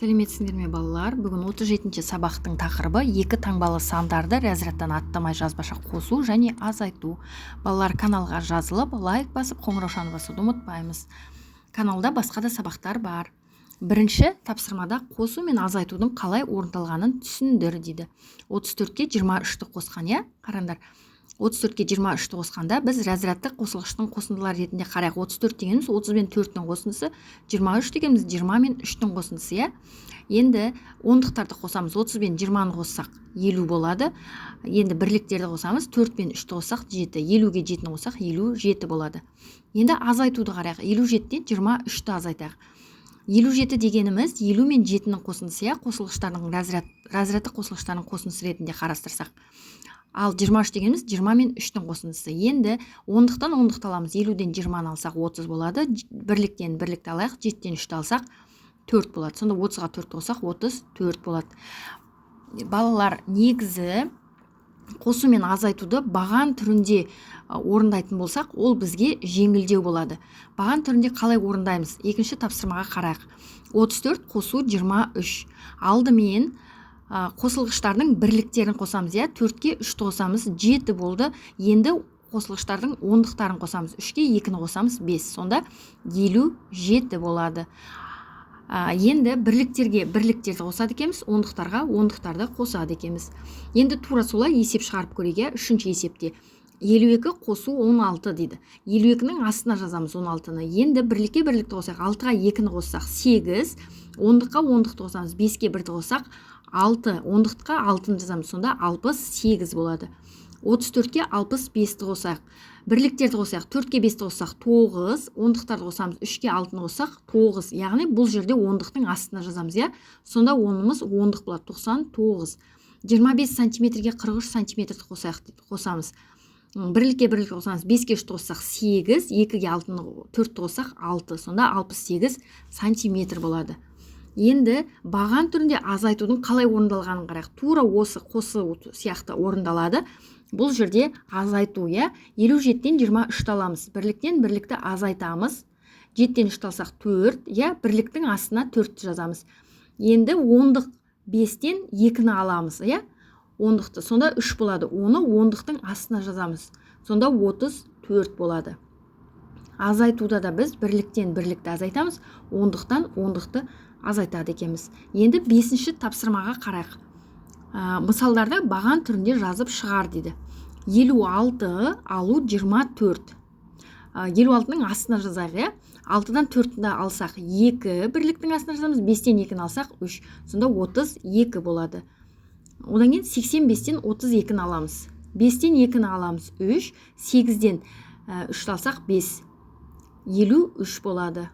Сәлеметсіңдер ме, балалар! Бүгін 37-ші сабақтың тақырыбы: екі таңбалы сандарды разрядтан аттамай жазбаша қосу және азайту. Балалар, каналға жазылып, лайк басып, қоңыраушаны басуды ұмытпаймыз. Каналда басқа да сабақтар бар. Бірінші тапсырмада қосу мен азайтудың қалай орындалғанын түсіндір дейді. 34-ке 23-ті қосқан, иә. Қараңдар, 34-ке 23-ті қосқанда, біз разрядты қосылғыштың қосындылары ретінде қарайық. 34 дегеніміз 30 бен 4-тің қосындысы, 23 дегеніміз 20 мен 3-тің қосындысы, иә. Енді ондықтарды қосамыз. 30 бен 20-ны қоссақ, 50 болады. Енді бірліктерді қосамыз. 4 пен 3-ті қоссақ, 7. 50-ге 7-ні қоссақ, 57 болады. Енді азайтуды қарайық. 57-ден 23-ті азайтайық. 57 дегеніміз 50 мен 7-нің қосындысы, иә, қосылғыштардың разрядты қосылғыштардың қосындысы ретінде қарастырсақ. Ал 23 дегеніміз 20 мен 3-тің қосындысы. Енді ондықтан ондықты аламыз. 50-ден 20-ны алсақ, 30 болады. Бірліктен бірлікті алайық. 7-ден 3-ті алсақ, 4 болады. Сонда 30-ға 4 қоссақ, 34 болады. Балалар, негізі қосу мен азайтуды баған түрінде орындайтын болсақ, ол бізге жеңілдеу болады. Баған түрінде қалай орындаймыз? Екінші тапсырмаға қарайық. 34 қосу 23. Алдымен қосылғыштардың бірліктерін қосамыз, иә. Төртке үшті қосамыз, жеті болды. Енді қосылғыштардың ондықтарын қосамыз. Үшке екіні қосамыз, бес. Сонда 57 болады. Енді бірліктерге бірліктерді қосады екенбіз, ондықтарға ондықтарды қосады екенбіз. Енді тура солай есеп шығарып көрейік, иә. Үшінші есепте 52 қосу 16 дейді. 52-нің астына жазамыз 16-ны. Енді бірлікке бірлікті қосайық. Алтыға екіні қоссақ, сегіз. Ондыққа ондықты қосамыз. Беске бірді қоссақ, алты. Ондыққа алтыны жазамыз. Сонда 68 болады. 34-ке 65-ті қосайық. Бірліктерді қосайық. Төртке бесті қоссақ, тоғыз. Ондықтарды қосамыз. Үшке алтыны қоссақ, тоғыз. Яғни бұл жерде ондықтың астына жазамыз, иә. Сонда онымыз ондық болады, 99. 25 сантиметрге 43 сантиметрді қосайық дейді. Қосамыз. Бірлікке бірлік қосамыз. Беске үшті қоссақ, сегіз. Екіге алтыны, төртті қоссақ, алты. Сонда 68 сантиметр болады. Енді баған түрінде азайтудың қалай орындалғанын қарайық. Тура осы қосу сияқты орындалады бұл жерде азайту, иә. 57-ден 23-ті аламыз. Бірліктен бірлікті азайтамыз. Жетіден үшті алсақ, төрт, иә. Бірліктің астына төртті жазамыз. Енді ондық бестен екіні аламыз, иә, ондықты. Сонда үш болады. Оны ондықтың астына жазамыз. Сонда 34 болады. Азайтуда да біз бірліктен бірлікті азайтамыз, ондықтан ондықты азайтады екенбіз. Енді бесінші тапсырмаға қарайық. Мысалдарды баған түрінде жазып шығар дейді. 56 алу 24. 56-ның астына жазайық, иә. Алтыдан төртті алсақ, екі. Бірліктің астына жазамыз. Бестен екіні алсақ, үш. Сонда 32 болады. Одан кейін 85-тен 32-ні аламыз. Бестен екіні аламыз, үш. Сегізден үшті алсақ, бес. 53 болады.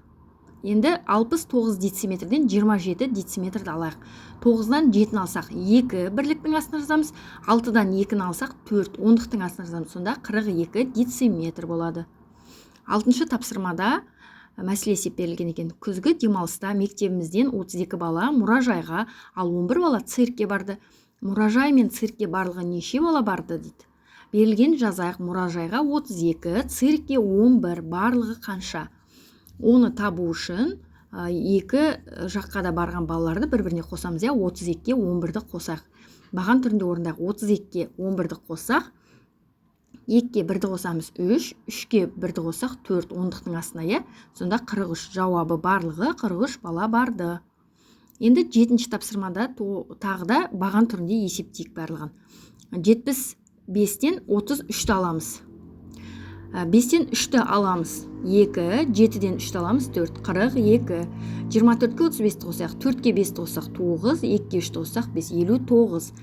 Енді 69 дециметрден 27 дециметрді алайық. Тоғыздан жетіні алсақ, екі. Бірліктің астына жазамыз. Алтыдан екіні алсақ, төрт. Ондықтың астына жазамыз. Сонда 42 дециметр болады. Алтыншы тапсырмада мәселе есеп берілген екен. Күзгі демалыста мектебімізден 32 бала мұражайға, ал 11 бала циркке барды. Мұражай мен циркке барлығы неше бала барды дейді. Берілген жазайық. Мұражайға 32, циркке 11. Барлығы қанша? Оны табу үшін екі жаққа да барған балаларды бір біріне қосамыз, иә. 32-ге 11-ді қосайық. Баған түрінде орындайық. 32-ге 11-ді қоссақ, екіге бірді қосамыз, үш. Үшке бірді қоссақ, төрт. Ондықтың астына, иә. Сонда 43. Жауабы: барлығы 43 бала барды. Енді жетінші тапсырмада тағы да баған түрінде есептейік барлығын. 75-тен 33-ті аламыз. Бестен үшті аламыз, екі. Жетіден үшті аламыз, төрт. 42. 24-ке 35-ті қосайық. Төртке бесті қоссақ, тоғыз. Екіге үшті қоссақ, бес. 59.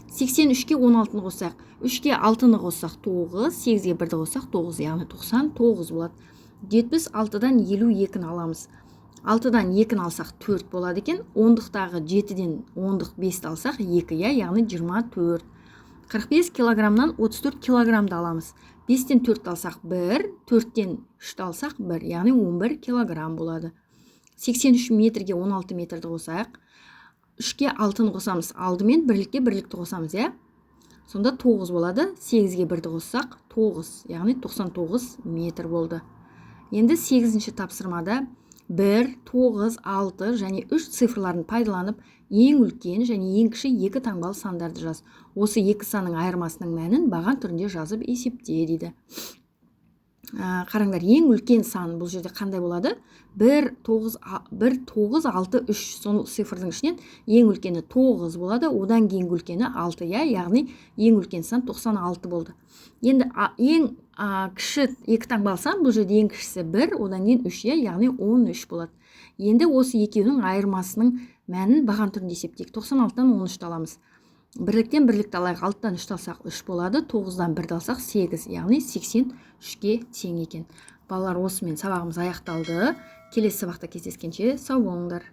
83-ке 16-ны қоссақ, үшке алтыны қоссақ, тоғыз. Сегізге бірді қоссақ, тоғыз. Яғни 99 болады. 76-дан 52-ні аламыз. Алтыдан екіні алсақ, төрт болады екен. Ондықтағы жетіден ондық бесті алсақ, екі, иә, яғни 24. 45 килограммнан 34 килограммды аламыз. Бестен төртті алсақ, бір. Төрттен үшті алсақ, бір. Яғни 11 килограмм болады. 83 метрге 16 метрді қосайық. Үшке алтыны қосамыз. Алдымен бірлікке бірлікті қосамыз, иә. Сонда тоғыз болады. Сегізге бірді қоссақ, тоғыз. Яғни 99 метр болды. Енді сегізінші тапсырмада 1, 9, 6 және 3 цифрларын пайдаланып, ең үлкен және ең кіші екі таңбалы сандарды жаз. Осы екі санның айырмасының мәнін баған түрінде жазып есепте дейді. Қараңдар, ең үлкен сан бұл жерде қандай болады? 1, 9, 1, 9, 6, 3. Сол цифрдың ішінен ең үлкені 9 болады, одан кейінгі үлкені 6, иә, яғни ең үлкен сан 96 болды. Енді ең кіші екі таңбалы сан бұл жерде ең кішісі 1, одан кейін 3, иә, яғни 13 болады. Енді осы екеуінің айырмасының мәнін баған түрінде есептейік. 96-дан 13-ті аламыз. Бірліктен бірлікті алайық. 6-дан 3-ті алсақ 3 болады, 9-дан 1-ді алсақ 8, яғни 83-ке тең екен. Балалар, осымен сабағымыз аяқталды. Келесі сабақта кездескенше сау болыңдар.